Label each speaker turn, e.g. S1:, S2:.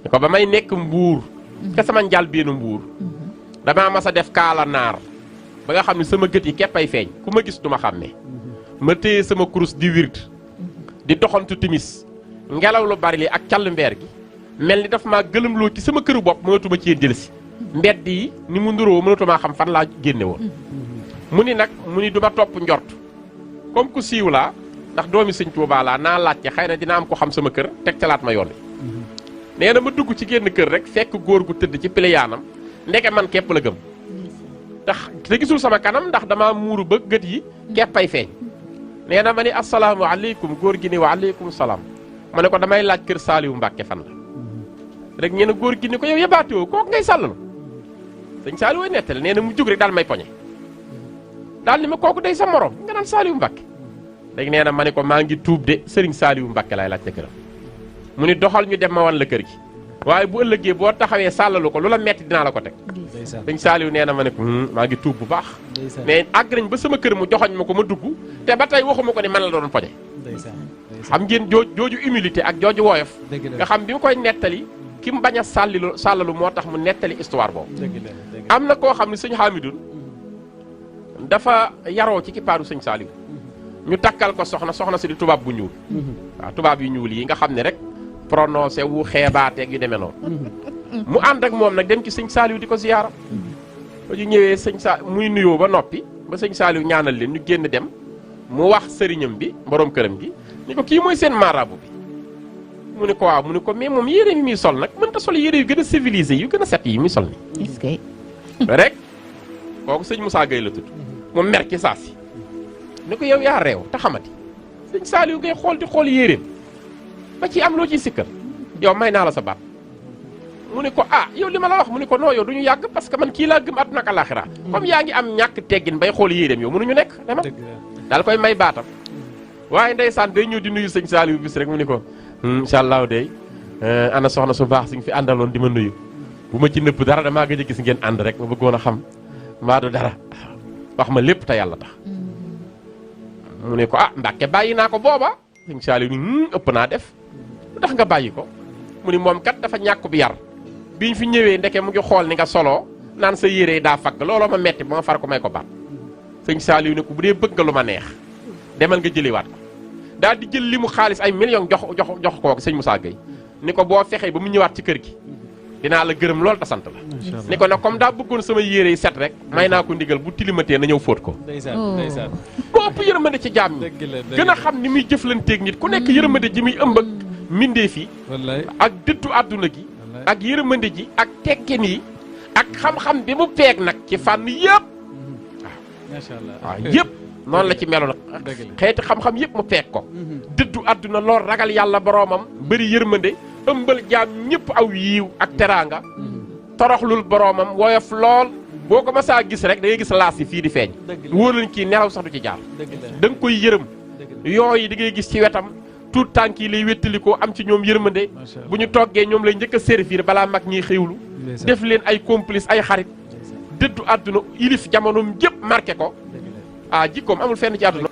S1: ni ko ba may nekk mbuur ka sama njal beenu mbuur damaa mas a def kaala naar ba nga xam ne sama gët yi képp ay feeñ ku ma gis du ma xàmmee ma téye sama kurus di wird di doxantu timis ngelaw lu bari li ak call mbeer gi mel ni daf maa gëlëmloo ci sama këru bopp mënatuma ci dellusi mbedd yi ni mu nduroo mënatumaa xam fan laa génne woon mu ni nag mu ni du ma topp njort comme ku siiw laa ndax doomi sëñ Tuubaa laa naa laajte xëy na dina am ko xam sama kër teg calaat ma yoon wi nee na ma dugg ci génn kër rek fekk góor gu tëdd ci piliyaanam ndeke man képp la gëm te gisul sama kanam ndax dama muuru ba gët yi képp ay feeñ nee na ma ni assalaamu aleykum góor gi ni wa aleykum salaam ma ne ko damay laaj kër Saaliwu Mbàkke fan la rek ñee na góor gi ni ko yow yebaate woo kooku ngay sàllalu sëñ Saaliwu nettali nee na mu jug rek daal may poñe daal ni ma kooku day sa morom nga naan Saaliwu Mbàkke rek nee na ma ne ko maa ngi tuub de sëriñ Saaliwu Mbàkke laay laaj ca këram mu ni doxal ñu dem ma wan la kër gi waaye bu ëllëgee boo taxawee sàllalu ko lu la metti dinaa la ko teg sëñ Saaliwu nee na ma ne ko maa ngi tuub bu baax mais àgg nañ ba sama kër mu joxoñ ma ko ma dugg te ba tey waxuma ko ni man la doon poñe xam ngeen jooju humilité ak jooju woyof nga xam bi mu koy nettali ki mu bañ a sàllalu moo tax mu nettali histoire boobu am na koo xam ne sëñ Hamidun dafa yaroo ci kippaaru sëñ Saaliwu ñu takkal ko soxna si di tubaab bu ñuul waaw tubaab yu ñuul yi nga xam ne rek prononcé wu xeebaateeg yu demee noonu mu ànd ak moom nag dem ci sëñ Saaliwu di ko ziyaara ba ñu ñëwee muy nuyoo ba noppi ba sëñ Saaliwu ñaanal leen ñu génn dem mu wax sëriñam bi borom këram gi ni ko kii mooy seen marabu bi mu ne ko waaw mu ne ko mais moom yére yi muy sol nag mënta sol yére yu gën a civilisé yu gën a set yi muy sol ni rek kooku sëñ Moussa Gueye la tudd mu mer ci saa si ni ko yow yaa réew te xamati sëñ Saaliwu ngay xool di xool yéreem ba ci am loo ciy sikkal yow may naa la sa baat mu ne ko yow li ma la wax mu ne ko non yow du ñu yàgg parce que man kii laa gëm àdduna ak àllaaxira comme yaa ngi am ñàkk teggin bay xool yéreem yow mënuñu nekk dama daal koy may baatam waaye ndeysaan day ñëw di nuyu sëñ Saaliwu bis rek mu ni ko incha allahu day ana soxna su baax si nga fi àndaloon di ma nuyu bu ma ci nëbb dara damaa gëj a gis ngeen ànd rek ma bëggoon a xam mbaa du dara wax ma lépp te yàlla tax mu ne ko Mbàkke bàyyi naa ko booba sëñ Saaliwu ni ëpp naa def lu tax nga bàyyi ko mu ni moom kat dafa ñàkk bi yar biñ fi ñëwee ndeke mu ngi xool ni nga soloo naan sa yére daa fagg looloo ma metti ba ma far ko may ko baat sëñ Saaliwu ne ko bu dee bëgg nga lu ma neex demal nga jëliwaat ko daal di jël li mu xaalis ay millions jox ko sëñ Moussa Gueye ni ko boo fexee ba mu ñëwaat ci kër gi dinaa la gërëm lool te sant la ni ko nag comme daa bëggoon sama yére yi set rek may naa ko ndigal bu tilimatee na ñëw fóot ko
S2: ndeysaan
S1: moo ëpp yërmande ci jaam ñi gën a xam ni muy jëflanteeg nit ku nekk yërmande ji muy ëmb ak mbindeef yi ak dëddu àdduna gi ak yërmande ji ak teggin yi ak xam-xam bi mu peeg nag ci fànn yëpp waaw yëpp noonu la ci meloon xeeti xam-xam yëpp mu peeg ko dëddu àdduna lool ragal yàlla boroomam bëri yërmande ëmbal jaam ñëpp aw yiiw ak teraanga toroxlul boroomam woyof lool boo ko masaa gis rek da ngay gis laas yi fii di feeñ wóor lañ kii nelaw sax du ci jaar da nga koy yërëm yooyu da ngay gis ci wetam tuut tànk yi lay wéttalikoo am ci ñoom yërmande bu ñu toggee ñoom lay njëkk a servir balaa mag ñiy xewlu def leen ay complice ay xarit dëddu àdduna ilif jamonoom jëpp marqué ko jikkoom amul fenn ci àdduna